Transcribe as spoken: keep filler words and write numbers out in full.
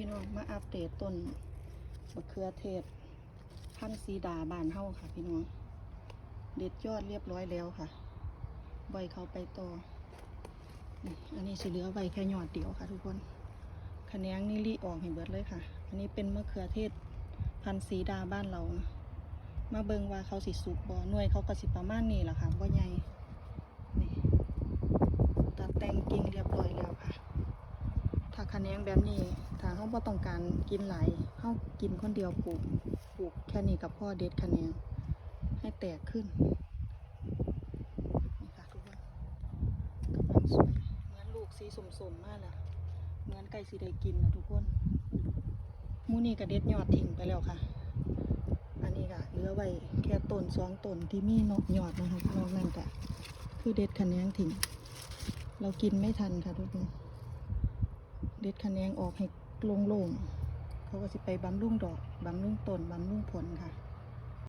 พี่น้องมาอัปเดตต้นมะเขือเทศ พันธุ์สีดาบ้านเฮาค่ะพี่น้อง เด็ดยอดเรียบร้อยแล้วค่ะ ไว้เขาไปต่อ นี่ อันนี้สิเหลือไว้แค่ยอดเดียวค่ะทุกคน ขะแหนงนี่ริออกให้เบิดเลยค่ะ อันนี้เป็นมะเขือเทศ พันธุ์สีดาบ้านเรานะ มาเบิ่งว่าเขาสิสุกบ่ หน่วยเขาก็สิประมาณนี้ล่ะค่ะ บ่ใหญ่ นี่ ตัดแต่งกิ่งเรียบร้อยแล้วค่ะ ถ้าขะแหนงแบบนี้ ถ้าเราบ่ต้องการกินหลาย เรากินคนเดียวปลูก ปลูกแค่นี้ก็พอ เด็ดขะแหนงให้แตกขึ้น นี่ค่ะทุกคน กำลังสวย เหมือนลูกสีส้มๆมาแล้ว เหมือนใกล้สิได้กินแล้วทุกคน หมู่นี้ก็เด็ดยอดทิ้งไปแล้วค่ะ อันนี้ก็เหลือไว้แค่ต้นสองต้นที่มียอดนะคะ นอกนั้นก็คือเด็ดขะแหนงทิ้ง เรากินไม่ทันค่ะทุกคน เด็ดขะแหนงออกให้โล่งๆ เขาก็สิไปบำรุงดอก บำรุงต้น บำรุงผลค่ะ